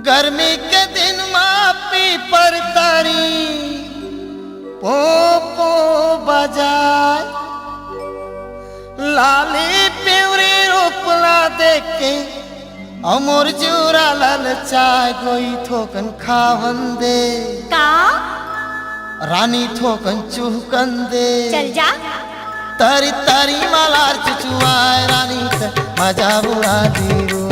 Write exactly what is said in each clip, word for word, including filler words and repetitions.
गर्मी के दिन मा पीपर तरी पो पो बजाय, लाली पिवरी रूप ला देख के अउ मोर जुरा ललचाय। गोई थोकन खावन दे, का? रानी थोकन चुहकन दे। चल जा। तरी तरी मा लार चुचुआय रानी त मजा उड़ा देवो।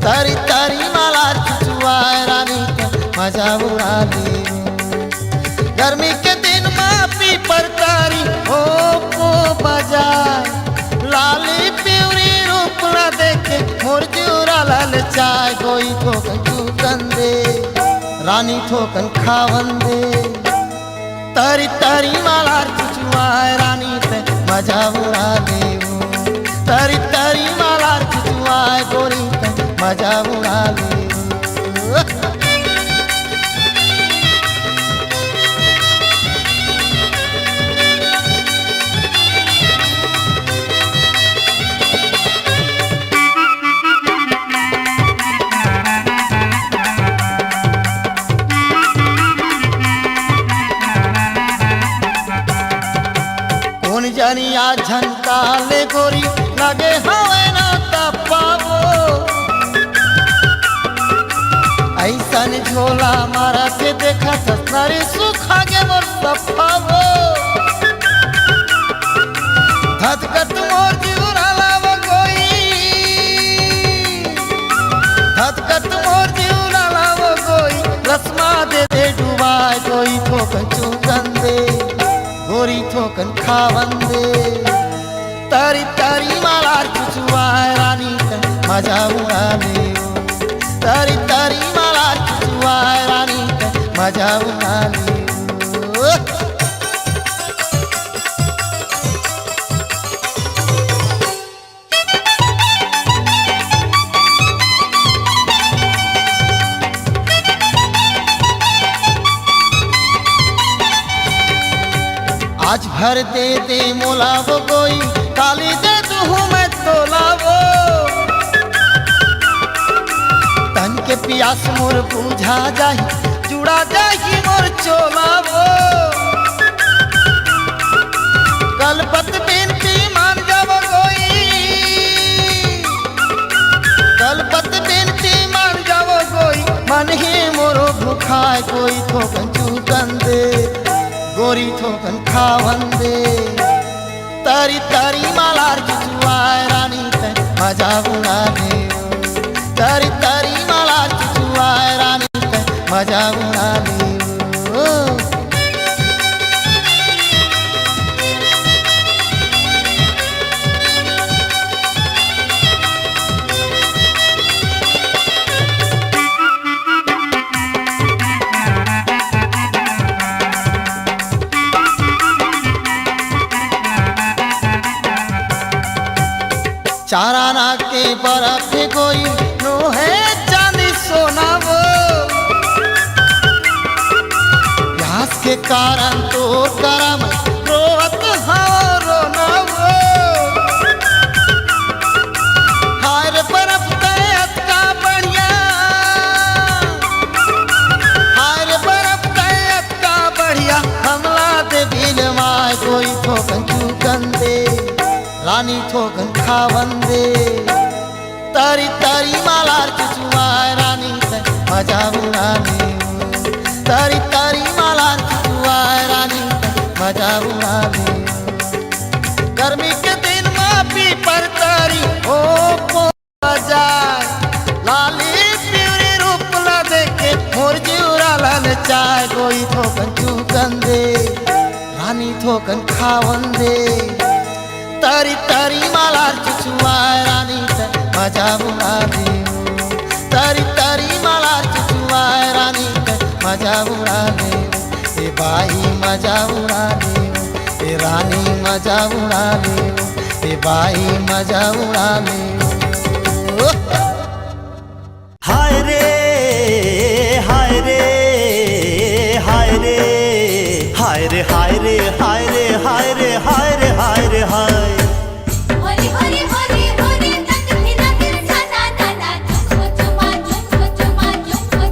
तरी तरी मा लार चुचुआय रानी त मजा उड़ा देवो। गर्मी के दिन मा पीपर तरी ओ पो बजाय, लाली पिवरी रूप ला देखे मोर जुरा ललचाय। गोई थोकन चुहकन दे, रानी थोकन खावन दे। तरी तरी मा लार चुचुआय रानी त मजा उड़ा देवो। तरी तरी मा लार चुचुआय गोरी त मजा उड़ा लेवो। कोन जनी आज झनका ले गोरी, लगे हवे ना तप्पा वो। अइसन झोला मारा के देखा ससुरारी सुखा गे मोर सप्पा वो। धधकत मोर जीव राला वो गोई, धधकत मोर जीव राला वो गोई, रसमा दे दे डुबाय गोई थोकन चुहकन दे। गोरी थोकन खावन दे। तरी तरी मा लार चुचुआय रानी त मजा उड़ा लेवो। तरी तरी मा लार चुचुआय रानी त मजा उड़ा लेवो। आज भर दे दे मोला वो गोई, काली दे दूहूँ मैं तोला वो। तन के पियास मोर बुझा जाही, जुड़ा जाही मोर चोला वो। कलपत बिनती मान जावो गोई, कलपत बिनती मान जावो गोई, मन ही मोरो भुखाय गोई थोकन चुहकन दे, गोरी थोकन खावन दे। तरी तरी मा लार चुचुआय रानी त मजा उड़ा लेवो। तरी तरी मा लार चुचुआय रानी त मजा उड़ा लेवो। चाराना के बरफ गोई, नोहे चांदी सोना वो। प्यास के कारण तोर करम रोवत हव रोना वो। हाय रे बरफ तय अतका बढ़िया, हाय रे बरफ तय अतका बढ़िया, हमला दे बिलवाय गोई थोकन चुहकन दे। रानी थोकन खावन दे। तरी तरी मा लार चुचुआय रानी त मजा उड़ा लेवो। तरी तरी मा लार चुचुआय रानी त मजा उड़ा लेवो। गर्मी के दिन मा पीपर तरी ओ पो जाय, लाली पिवरी रूप ला देखे मोर जिउरा ललचाय, गोई थोकन चुहकन दे, रानी थोकन खावन दे। तरी तरी मा लार चुचुआय रानी त मजा उड़ा लेवो। तरी तरी मा लार चुचुआय रानी त मजा उड़ा लेवो। ए बाई मजा उड़ा लेवो, ए रानी मजा उड़ा लेवो, ए बाई मजा उड़ा लेवो। हाय रे, हाय रे, हाय रे, हाय रे, हाय रे, हाय रे, हाय रे, हाय रे, हाय रे, हाय। होरी होरी होरी होरी तक धिना धिन सा ना ना ना, झुम को चुमा, झुम को चुमा, झुम को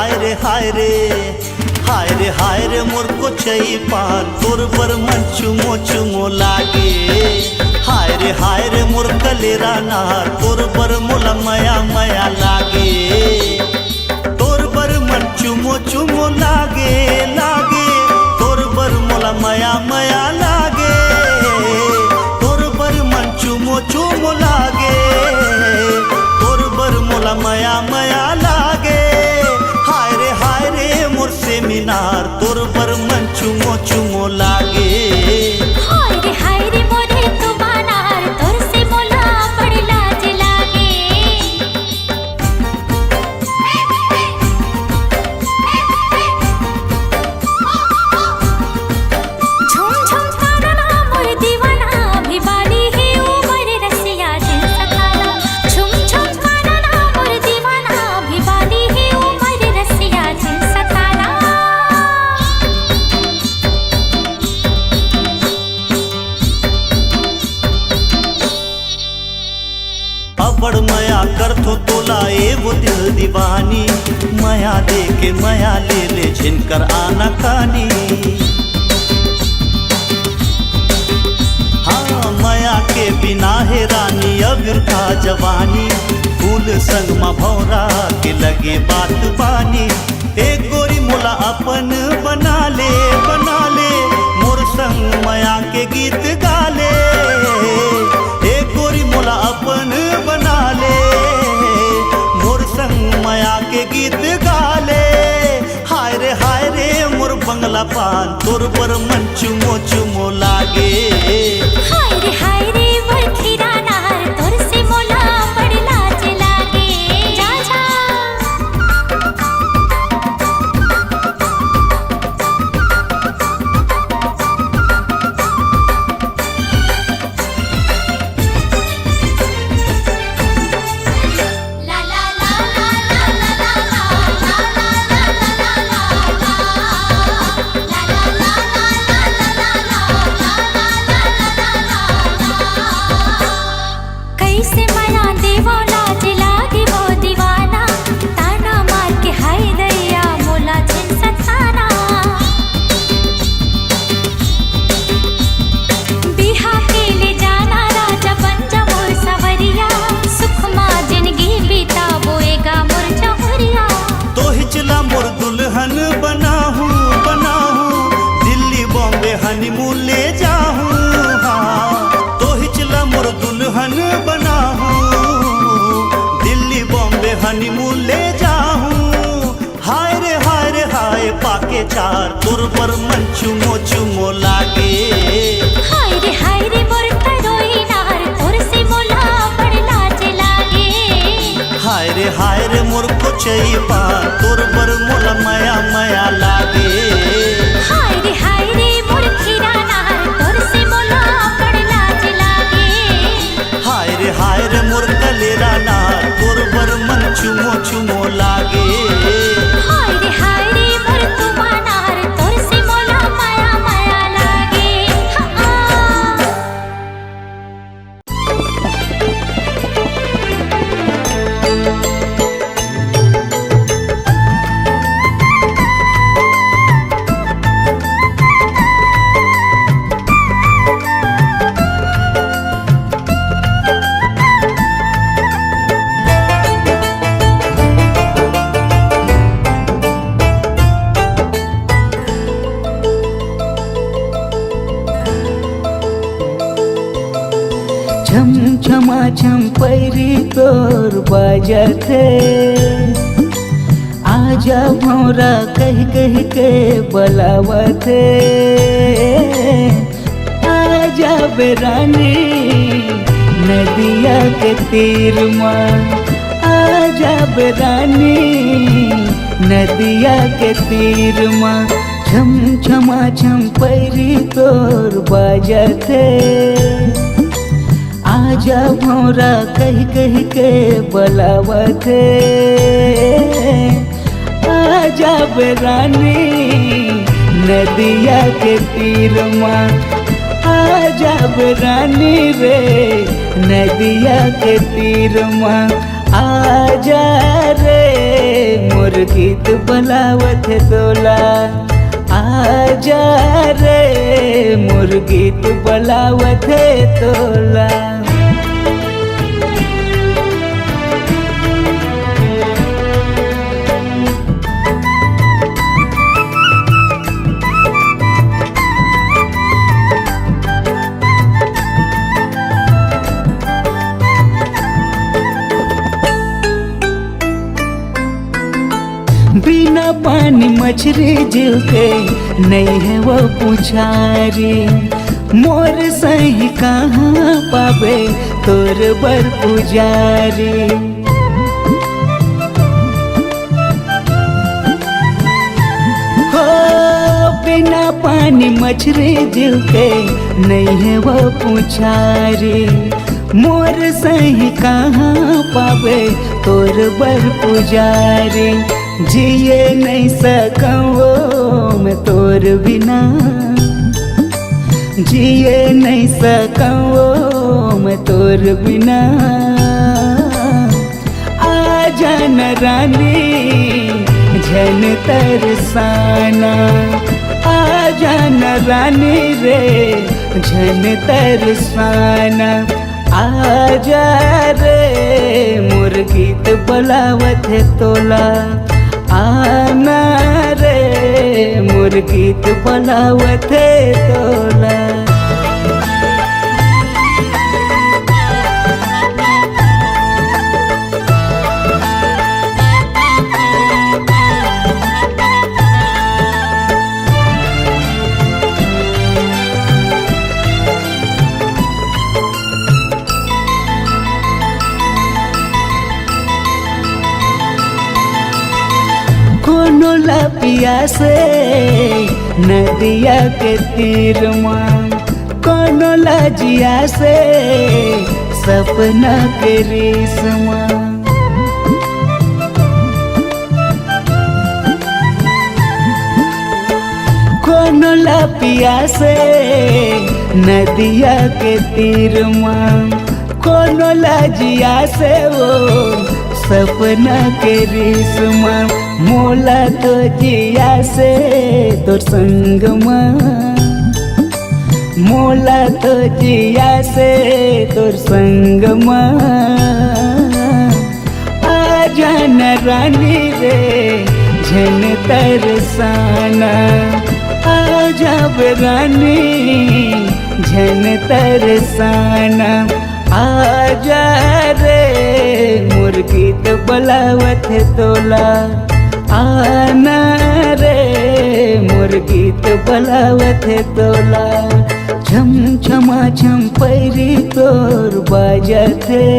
हाय रे, हाय रे, हाय रे, हाय रे, मोर कोचई पान, तोर बर मन चुमो चुमो लागे। हाय रे, हाय रे, मोर कलेरा नार, तोर बर मोला मया मया लागे। तोर बर मन चुमो चुमो लागे, लागे, तोर बर मोला मया मया लागे। तोर बर मन चुमो चुमो लागे, तोर बर मोला मया मया लागे। हाय रे, हाय रे, मोर सेमिनार, तोर बर मन चुमो चुमो लागे। हाय रे, हाय रे, मोरे तुमानार, तोर से मोला बड़ लाज लागे। झुम झुम कानना मोर दीवाना, अभी बाली ही उमर रसिया दिल सताना। झुम झुम कानना मोर दीवाना, अभी बाली ही उमर रसिया दिल सताना। अबड़ मया करथो तोला ए वो दिल दीवानी, मया दे के मया ले ले झिन कर आना कानी। हाँ, मया के बिना हे रानी अबिरथा जवानी, फूल संग म भौरा के लगे बात बानी। ए गोरी मोला अपन बना ले, बना ले, मोर संग मया के गीत गा ले। ए गोरी मोला अपन बना ले, मोर संग मया के गीत गा ले। हाय रे, हाय रे, मोर बंगला पान, तोर बर मन चुमो चुमो लागे। हाय रे, हाय रे, मोर खीरा नार, तोर से मोला बड़ लाज लागे। जा, जा। कैसे मना देवो लाज लागे वो दीवाना, ताना मार के हाय दैया मोला झिन सताना। बिहा के ले जाना राजा बन जा मोर सवरिया, सुख मा जिनगी बिताबो एगा मोर जहुरिया। तोहिच ला मोर दुल्हन बनाहूँ, बनाहूँ, दिल्ली बॉम्बे हनीमून ले जाहूँ। हाँ, तोहिच ला मोर दुल्हन बनाहूँ, दिल्ली बॉम्बे हनीमून ले जाहूँ। हाय रे, हाय रे, हाय पाके चार, तोर बर मन चुमो चुमो लागे। हाय रे, हाय रे, मोर तरोई नार, तोर से मोला बड़ लाज लागे। हाय रे, हाय रे, मोर कोचई पान, तोर बर मोला मया मया लागे। हाय रे, हाय रे, मोर खीरा नार, तोर से मोला बड़ लाज लागे। हाय रे, हाय रे, मोर कलेरा नार, तोर बर मन चुमो चुमो लागे। हाय रे, हाय रे, मोर तुमा नार, तोर से मोला मया मया लागे। हाँ। छम छमा छम पैरी तोर बाजत हे, आजा भौंरा कहि कहि के बलावत हे। आजा बे रानी नदिया के तीर मा, आजा बे रानी नदिया के तीर मा। छम छमा छम पैरी तोर बाजत हे, आजा भौंरा कहि कहि के बलावत हे। आजा बे रानी नदिया के तीर मा, आजा बे रानी रे नदिया के तीर मा। आजा रे मोर गीत बलावत हे तोला, आजा रे मोर गीत बलावत हे तोला। बिना पानी मछरी जीव के नइ हे वो पुछारी, मोर सही कहाँ पाबे तोर बर पुजारी। हो बिना पानी मछरी जीव के नइ हे वो पुछारी, मोर सही कहाँ पाबे तोर बर पुजारी। जिए नइ सकंव मैं तोर बिना, जिए नइ सकंव मैं तोर बिना। आजा न रानी झन तरसाना, आजा न रानी रे झन तरसाना। आजा रे मोर गीत बलावत हे तोला, आना रे मोर गीत बलावत हे तोला। कोनो ला पियासे नदिया के तीर मा, कोनो ला जियासे सपना के रेस मा। कोनो ला पियासे नदिया के तीर मा, कोनो ला जियासे वो सपना के रेस मा। मोला तो जियासे तोर संग मा, मोला तो जियासे तोर संग मा। आजा न रानी रे झन तरसाना, आजा ब रानी झन तरसाना। आजा रे मोर गीत बलावत हे तोला, आना रे मोर गीत बलावत हे तोला। छम छमा छम पैरी तोर बाजत हे,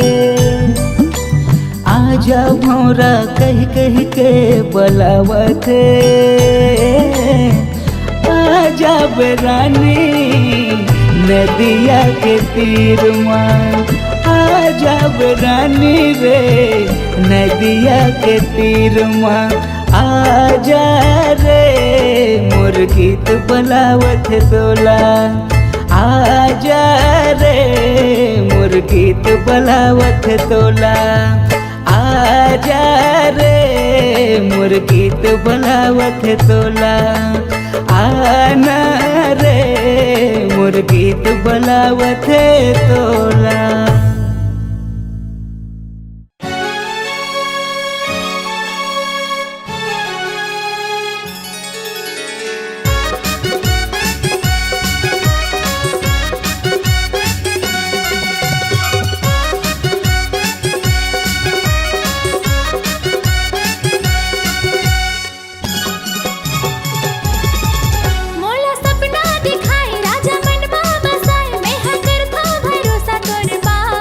आजा भौंरा कहि कहि के बलावत हे। आजा ब रानी नदिया के तीर मा, आजा ब रानी रे नदिया के तीर मा। आजा रे मोर गीत बलावत हे तोला, आजा रे मोर गीत बलावत हे तोला। आजा रे मोर गीत बलावत हे तोला, आना रे मोर गीत बलावत हे तोला। मोला सपना दिखाए, राजा मन मा बसाए, मैं हा करथों भरोसा तोर पास।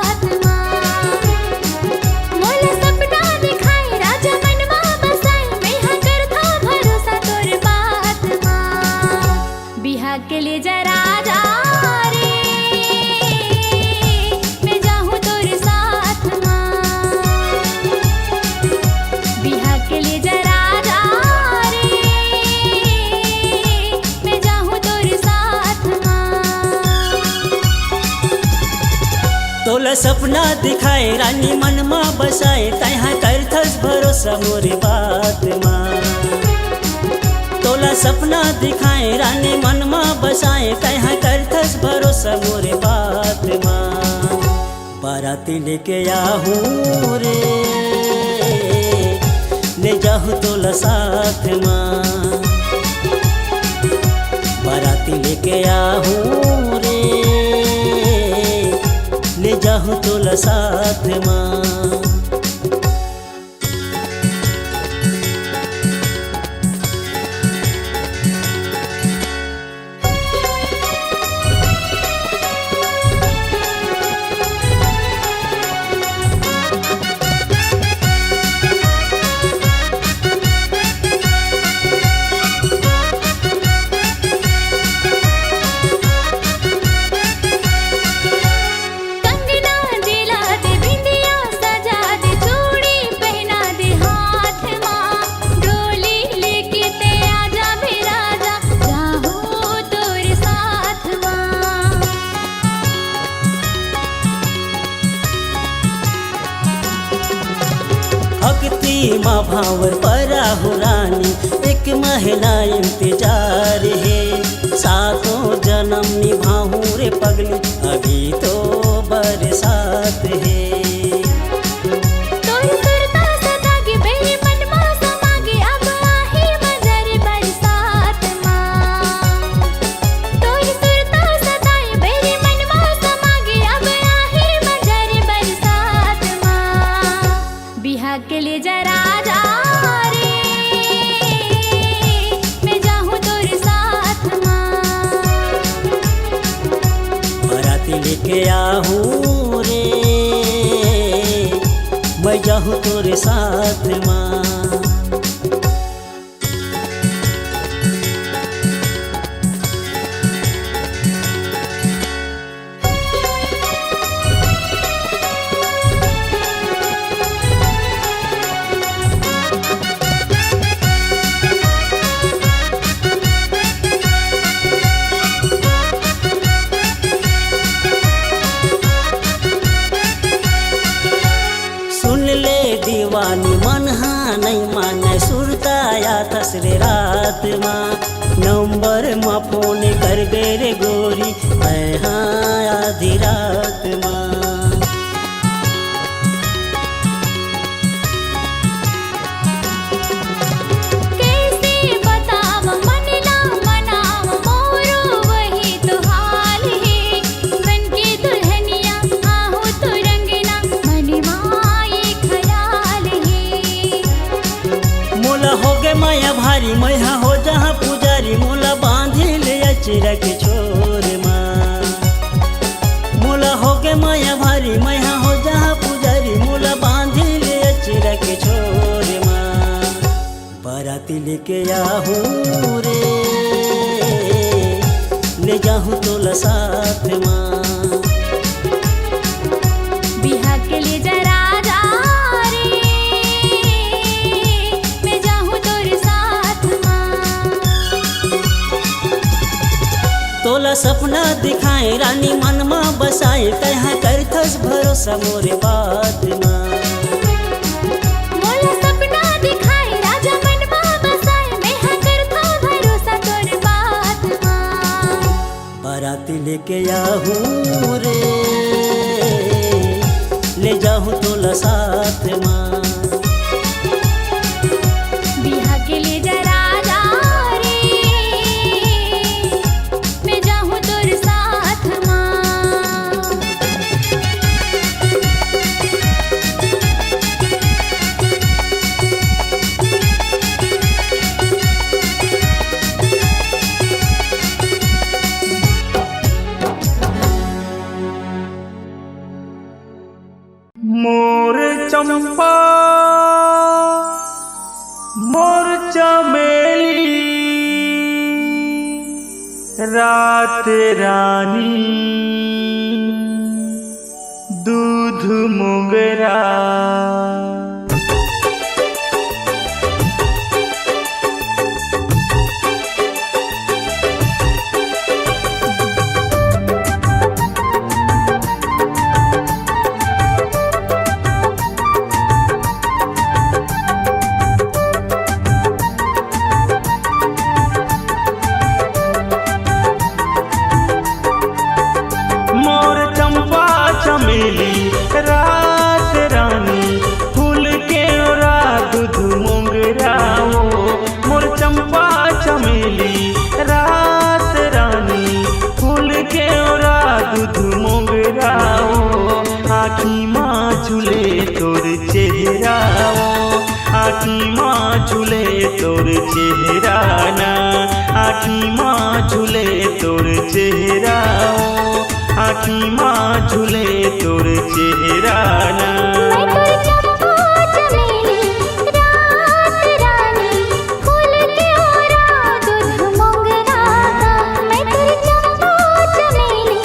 सपना दिखाए रानी मन मा बसाए, तैहा करथस भरोसा मोरे बात मा। तोला सपना दिखाए रानी मन मा बसाए, तैहा करथस भरोसा मोरे बात मा। बाराती लेके आहूँ रे, ले जाहूँ तोला साथ मा। बाराती लेके आहूँ रे, ले जाहूँ तोला साथ मा। कंगना दिला दे, बिंदिया सजा दे, चूड़ी पहना दे हाथ मा। डोली लेके ते आजा बे राजा, जाहूँ तोर साथ मा। भक्ति मा भांवर परा हूँ रानी, एक महीना इंतजार हे। सातों जनम निभाहूँ रे पगली, अभी तो बरसात हे। तोर सुरता सतागे, बेरी मन मा समागे, अब आही मजा रे बरसात मा। तोर सुरता सताए, बेरी मन मा समागे, अब आही मजा रे बरसात मा। बिहा के ले जा राजा रे, मैं जाहूँ तोर साथ मा। बाराती लेके आहूँ रे, मैं जाहूँ तोर साथ मा। सुन ले दीवानी मन हा नइ माने, सुरता आथस रे रात मा। नंबर मा फोन करबे रे गोरी, मैं हा आधी रात मा। कैसे बताव मन ला मनाव, मोरो वही तो हाल हे। बन के दुल्हनिया आहूँ तोर अंगना, मन मा ये ख्याल हे। मोला होगे मया भारी, मैं हा हो जाहूँ पुजारी, मोला बांधी ले अचरा के छोर मा। मोला होगे मया भारी, मैं हा हो जाहूँ पुजारी, मोला बांधी ले अचरा के छोर मा। बाराती लेके आहूँ रे, ले जाहूँ तोला साथ मा। बिहा के ले जा राजा रे, मैं जाहूँ तोर साथ मा। तोला सपना दिखाए रानी मन मा बसाए, तैहा करथस भरोसा मोरे बात मा। मोला सपना दिखाए राजा मन मा बसाए, मैं हा करथों भरोसा तोर बात मा। बाराती लेके आहूँ रे, ले जाहूँ तोला साथ मा। बिहा के ले जा राजा रे, मैं जाहूँ तोर साथ मा। मोर चंपा, मोर चमेली, रात रानी, दूध मोगरा। तोर चेहरा ना, आँखी मा झूले तोर चेहरा ओ, आँखी मा झूले तोर चेहरा ना। मैं तोर चंपा चमेली, रात रानी, फूल के ओरा, दूध मोंगरा का। मैं तोर चंपा चमेली,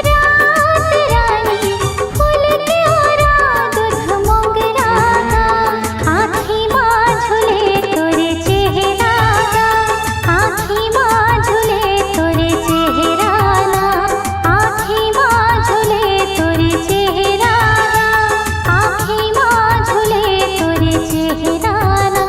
रात रानी, फूल के ओरा, दूध मोंगरा का। आँखी मा झूले तोर चेहरा ना, आँखी मा झूले तोर चेहरा ना, आँखी मा झूले तोर चेहरा ना, आँखी मा झूले तोर चेहरा ना।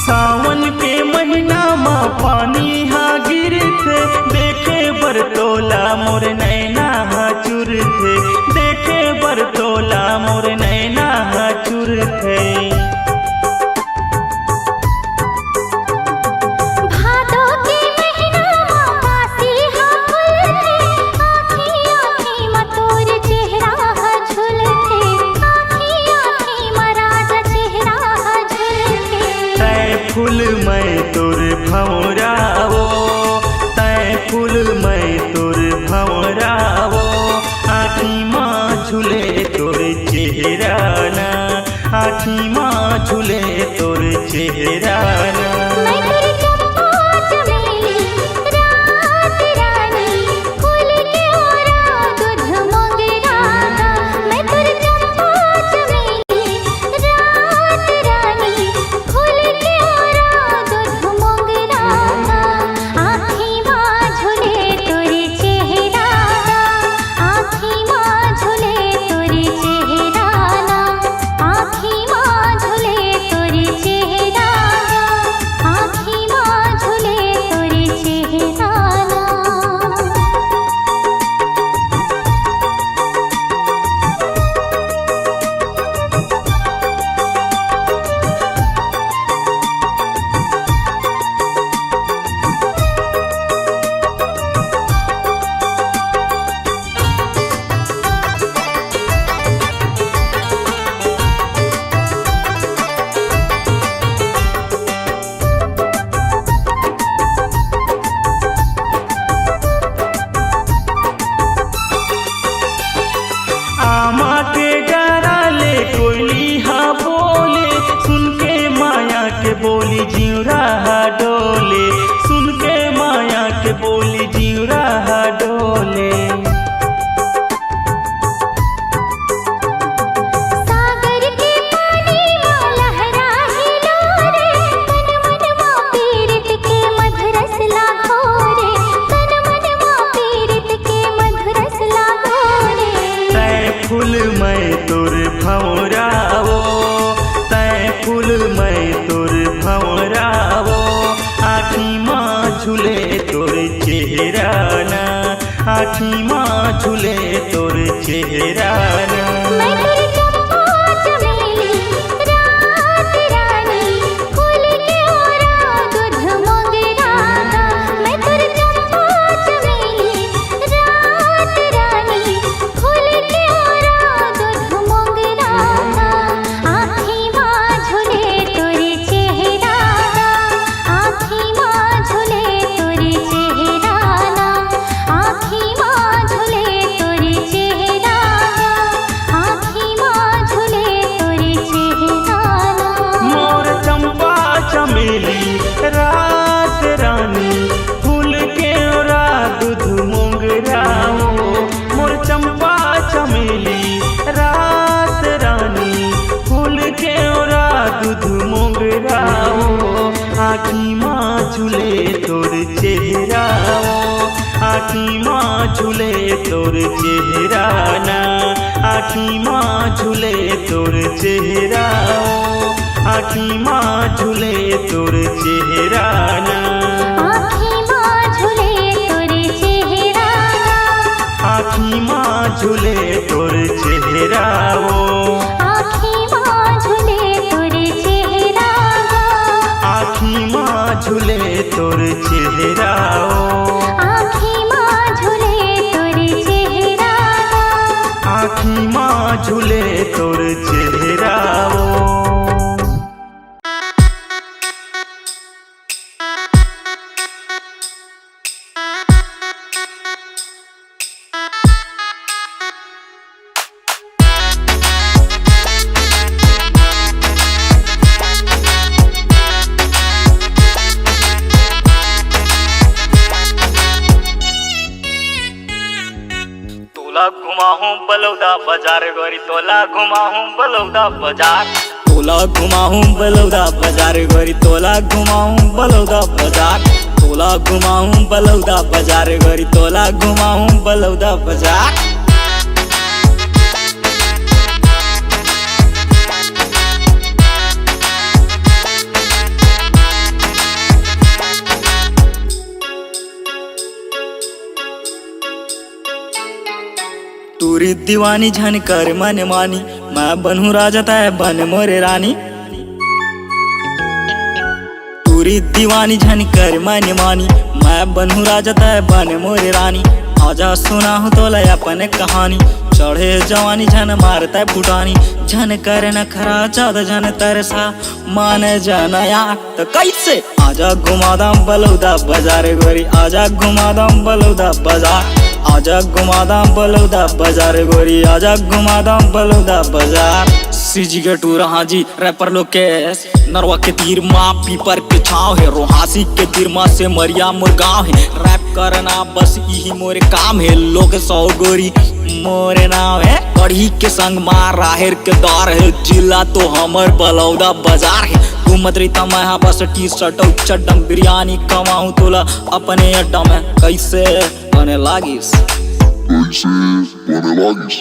सावन के महीना मा पानी हा गिरथे, देखे बर तोला मोर नैना हा चुरथे, देखे बर तोला मोर नैना हा चुरथे। भादो के महीना मा बासी हा फूलथे, आँखी आँखी मा तोर चेहरा हा झूलथे, आँखी आँखी मा राजा चेहरा हा झूलथे। तैं फूल मैं तोर भंवरा ओ, तैं फूल मैं तोर भंवरा ओ, आँखी मा झूले तोर चेहरा ना, आँखी मा झूले तोर चेहरा ना। मैं तोर चंपा चमेली, रात रानी, फूल के ओरा, दूध मोंगरा का। मैं तोर चंपा चमेली, रात रानी, फूल के ओरा, दूध मोंगरा का। आँखी मा झूले तोर चेहरा ना, आँखी मा झूले तोर चेहरा ना, आँखी मा झूले तोर चेहरा ना, आँखी मा झूले तोर चेहरा ना। आमा के डारा ले कोयली हा बोले, सुन के माया के बोली जिउरा हा डोले, सुन के माया के बोली जिउरा हा डोले। सागर के पानी मा लहरा हिलोरे, तन मन मा पीरित के मधुरस लागो रे, तन मन मा पीरित के मधुरस लागो रे। तैं फूल मैं तोर भंवरा ओ, तैं फूल मैं तोर भंवरा ओ, आँखी मा झूले तोर चेहरा ना, आँखी मा झूले तोर चेहरा ना। मैं तोर चंपा चमेली, रात रानी, फूल के ओरा, दूध मोंगरा का। मैं तोर चंपा चमेली, रात रानी, फूल के ओरा, दूध मोंगरा का। आँखी मा झूले तोर चेहरा ना, आँखी मा झूले तोर चेहरा ना, आँखी मा झूले तोर चेहरा ना, आँखी मा झूले तोर चेहरा ना। मोर चंपा चमेली रात रानी, फूल के ओरा दूध मोंगरा ओ, मोर चंपा चमेली रात रानी, फूल के ओरा दूध मोंगरा ओ, आँखी मा झूले तोर चेहरा ओ, आँखी मा झूले तोर चेहरा ना, आँखी मा झूले तोर चेहरा ओ, आँखी मा झूले तोर चेहरा ना। आँखी मा झूले तोर चेहरा ना। आँखी मा झूले तोर चेहरा ओ। आँखी मा झूले तोर चेहरा ना। आँखी मा झूले तोर चेहरा ओ। आँखी मा झूले तोर चेहरा ना। आँखी मा झूले तोर चेहरा ओ। तोला घुमाहूं बलौदा बाजार गोरी, तोला घुमाहूं बलौदा बाजार। तोला घुमाहूं बलौदा बाजार गोरी, तोला घुमाहूं बलौदा बाजार। तोला घुमाहूं बलौदा बाजार गोरी, तोला घुमाहूं बलौदा बाजार। टूरी दीवानी झन कर मन मानी, मैं बनहूं राजा तै बन मोरे रानी। टूरी दीवानी झन कर मन मानी, मैं बनहूं राजा तै बन मोरे रानी। आजा सुनाहूं तोला अपन कहानी, चढ़े जवानी झन मार तै फुटानी। झन कर नखरा ज्यादा झन तरसा, मान जाना यार। तो कैसे? आजा घुमादम बलौदा बाजार गोरी, आजा घुमादम बलौदा बाजार। आजा घुमादम बलौदा बाजार गोरी, आजा घुमादम बलौदा बाजार। सीजी के टूरा हाजी, रैपर लोकेश। नरवा के तीर मा पीपर के छांव हे, रोहासी के तीर मा सेमरिया मोर गांव हे। रैप करना बस इही मोरे काम हे, लोग सौ गोरी मोरे नाम हे। कढ़ी के संग मा राहेर के दार हे, जिला तो हमर बलौदा बाजार हे। घूमत रहिता मैं हा बस टी शर्ट अउ चड्डम, बिरयानी खवाहूं तोला अपने अड्डा में। कैसे बने लागिस? कैसे बने लागिस?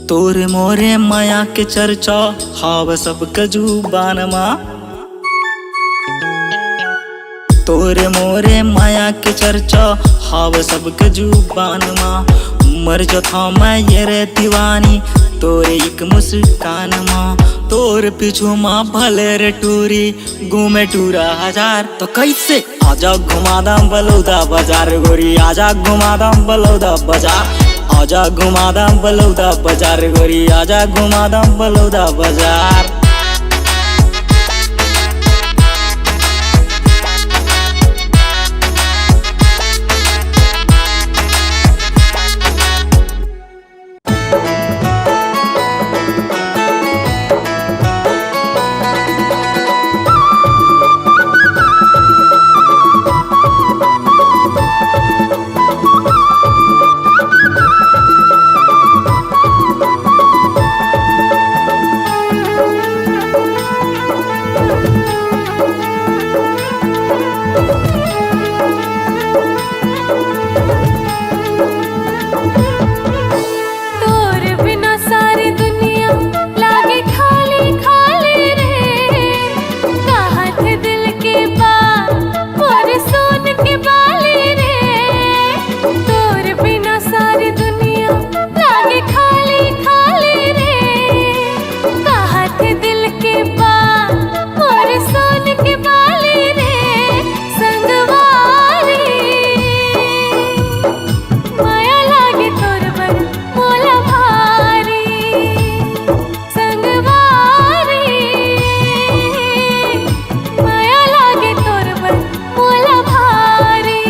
तोरे मोरे माया के चर्चा हाव सबके जुबान मा। तोरे मोरे माया के चर्चा हाव सबके जुबान मा। मर जथा मैं ये रे दीवानी, तोरे एक मुस्कान मा। तोर पीछू मा भले रे टूरी, घूमे टूरा हजार। तो कैसे? आजा घुमादम बलौदा बाजार गोरी, आजा घुमादम बलौदा बाजार। आजा घुमादम बलौदा बाजार गोरी, आजा घुमादम बलौदा बाजार। तोर बिना सारी दुनिया लागे खाली खाली रे। कहत दिल के बात मोर सोन के बाली रे। तोर बिना सारी दुनिया लागे खाली खाली रे। कहत दिल के बात मोर सोन के बाली रे। संगवारी माया लागे तोर बर मोला भारी। संगवारी माया लागे तोर बर मोला भारी।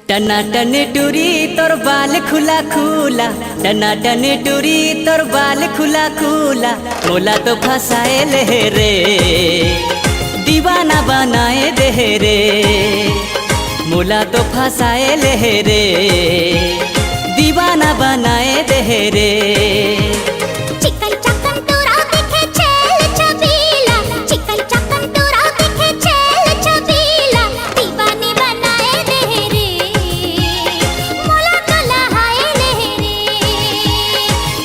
टनाटन टूरी तोर बाल खुला खुला, टनाटन टूरी तोर बाल खुला खुला, मोला तो फसाए ले रे, दीवाना बनाए दे रे, मोला तो फसाए ले रे, दीवाना बनाए दे रे। चिकन चकन टूरा दिखे छेल छबीला, चिकन चकन टूरा दिखे छेल छबीला, दीवानी बनाए दे रे, मोला तो लहाए ले रे,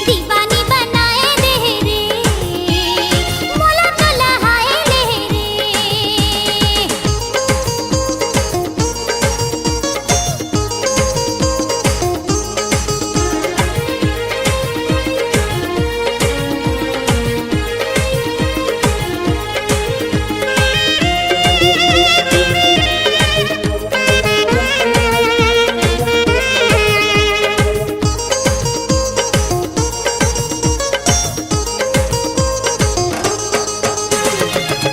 दीवानी बनाए दे रे, मोला तो लहाए ले रे।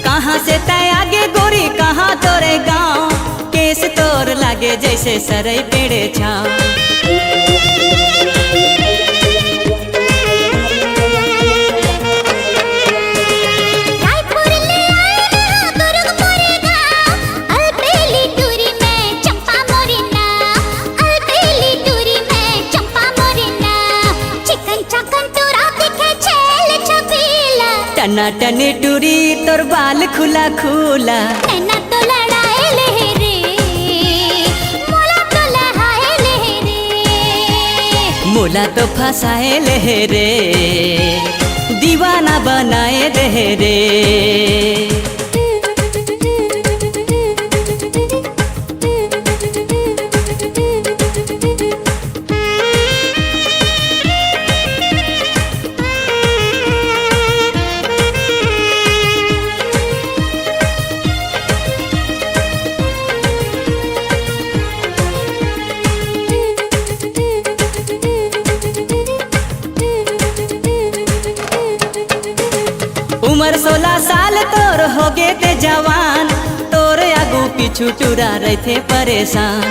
कहाँ से तै आगे गोरी, कहाँ तोरे गाँव? केस तोर लागे जैसे सरई पेड़े छाँव। रायपुर ले आए रहा दुर्ग मोरे गाँव, अलबेली टूरी में चंपा मोरी नाम, अलबेली टूरी में चंपा मोरी नाम। चिकन चकन टूरा दिखे छेल छबीला। टनाटन टूरी तोर बाल खुला खुला। नैना तो लड़ाए ले रे, मोला तो लहाए ले रे। मोला तो फसाए ले रे, दीवाना बनाए दे रे। उमर सोला साल तोर होगे ते जवान, तोर आगू पीछू टूरा रहिथे परेशान।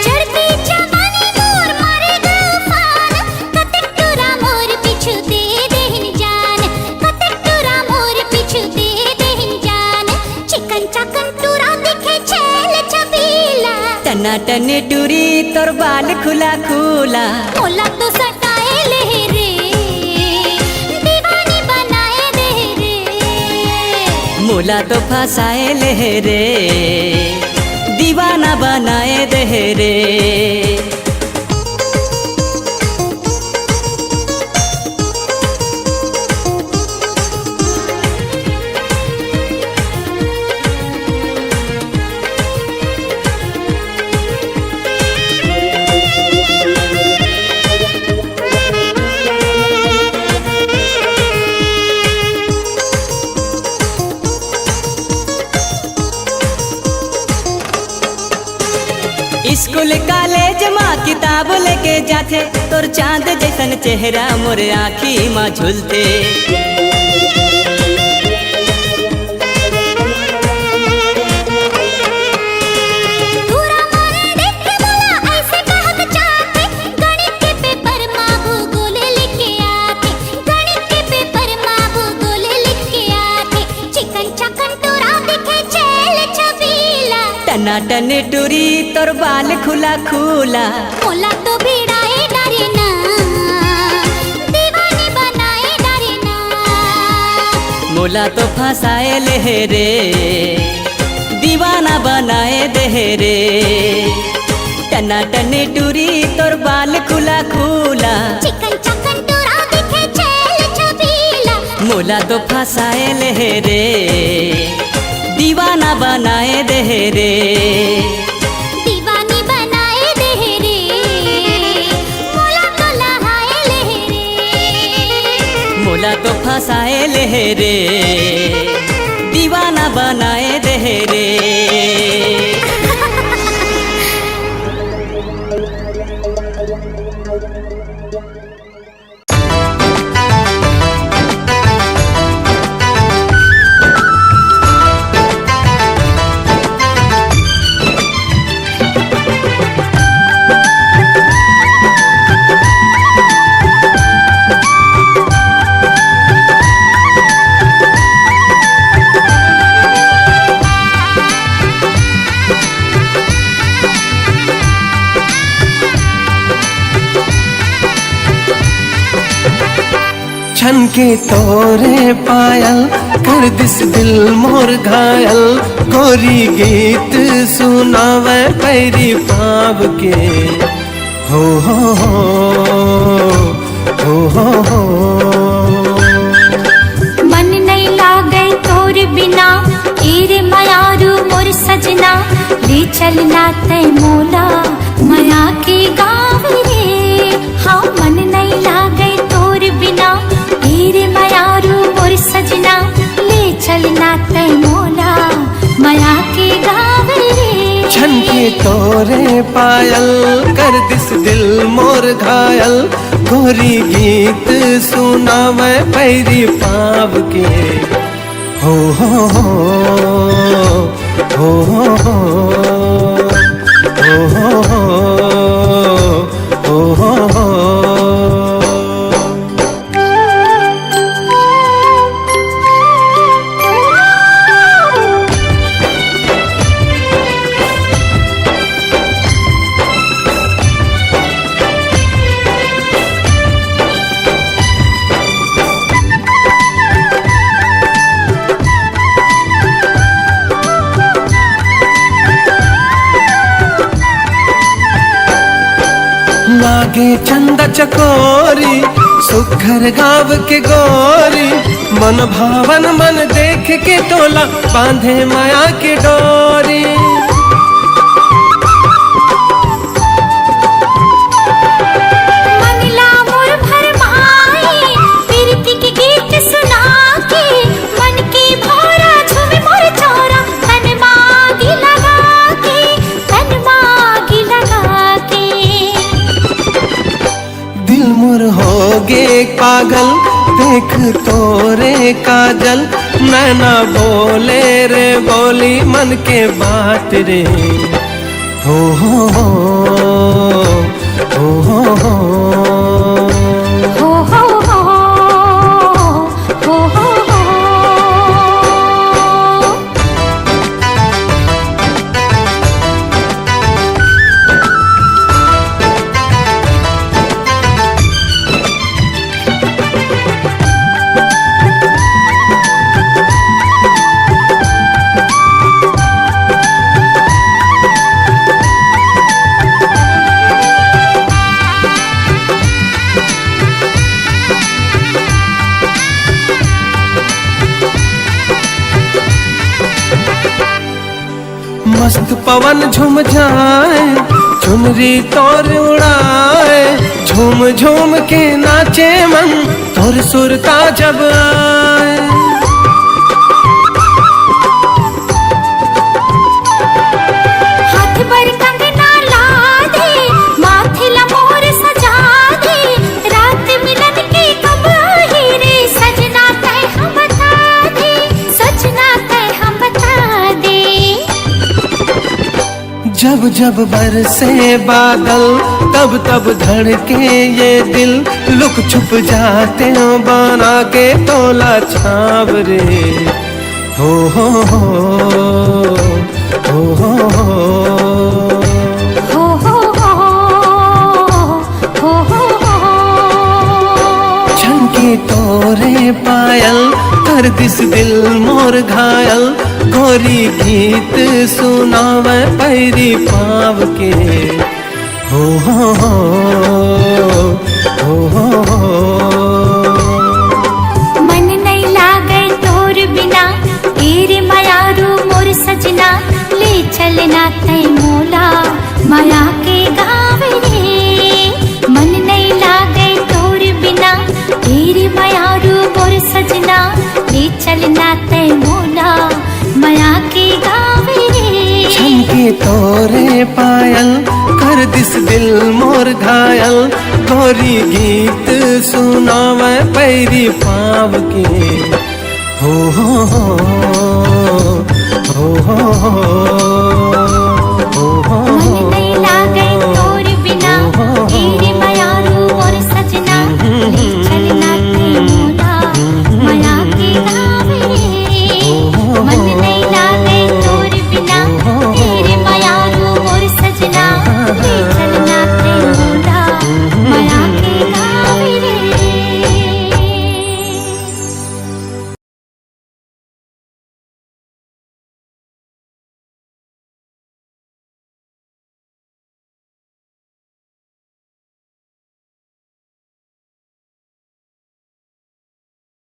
चढ़ती जवानी मोर मारे उफान, कतक टूरा मोर पीछू दे देहिन जान, कतक टूरा मोर पीछू दे देहिन जान। चिकन चकन टूरा दिखे छेल छबीला। टनाटन टूरी तोर बाल खुला खुला। मोला तो सटाए ले रे, दीवानी बनाए दे रे। मोला तो फसाए ले रे, दीवाना बनाए दे रे। स्कूल कॉलेज मा किताब लेके जाथे, तोर चांद जैसन चेहरा मोर आँखी मा झूलथे। टूरा मोर देख के मोला ऐसे बहक जाथे, गणित के पेपर मा भूगोल लिख के आथे, गणित के पेपर मा भूगोल लिख के आथे। चिकन चकन टूरा दिखे छेल छबीला। टनाटन टूरी तोर बाल खुला खुला। मोला तो भिड़ाए डरे ना, दीवानी बनाए डरे ना। मोला तो फसाए ले रे, दीवाना बनाए दे रे। टनाटन टूरी तोर बाल खुला खुला। चिकन चकन टूरा दिखे छेल छबीला। मोला तो फसाए ले हे रे, दीवाना बनाए दे हे रे। दीवानी बनाए दे हे रे, मोला तो लहाए ले हे रे। मोला तो फसाए ले हे रे, दीवाना बनाए दे हे रे। छनके तोरे पायल, कर दिस दिल मोर घायल। गोरी गीत सुनावे पैरी पाव के, हो, हो, हो, हो, हो, हो। मन नहीं लागे तोर बिना, ए रे मयारू मोर सजना, ले चलना तै मोला मया के गाँव रे। हाँ, मन नहीं लागे तोर बिना, ए रे मयारू मोर सजना, ले चलना तै मोला मया के गाँव रे। छनके तोरे पायल, कर दिस दिल मोर घायल। गोरी गीत सुनावे पैरी पाव के, हो, हो, हो, हो, हो, हो। लागे चंदा चकोरी, सुघर गाँव के गोरी, मन भावन मन देख के तोला, बांधे मया के डोरी। मन ला मोर भरमाए, पीरती के गीत सुना के, मन के भौरा झूमे मोर चौरा, तन मा आगी लगा के, तन मा आगी लगा के। दिल मोर होगे पागल, देख तोरे काजल, नैना बोले रे बोली मन के बात रे। हो, हो, हो, हो, हो, हो। हो, हो, हो, हो, हो, हो। मस्त पवन झूम जाए, चुनरी तोर उड़ाए, झूम झूम के नाचे मन, तोर सुरता जब आए। हाथ बर कंगना ला दे, माथे ला मोर सजा दे, रात मिलन के कब आही रे, सजना तै हम बता दे, सजना तै हम बता दे। जब जब बरसे बादल, तब तब धड़के ये दिल, लुक छुप जाते हैं बना के तोला छाव रे। हो, हो, हो, हो, हो, हो। हो, हो, हो, हो, हो, हो। छनके तोरे पायल, कर दिस दिल मोर घायल, गोरी गीत सुनावे पैरी पाव के। हो, हो, हो, हो, हो, हो। मन नहीं तै मोला मया के गावे रे। छनके तोरे पायल, कर दिस दिल मोर घायल। गोरी गीत सुनावे पैरी पाव के। हो हो हो, हो हो हो।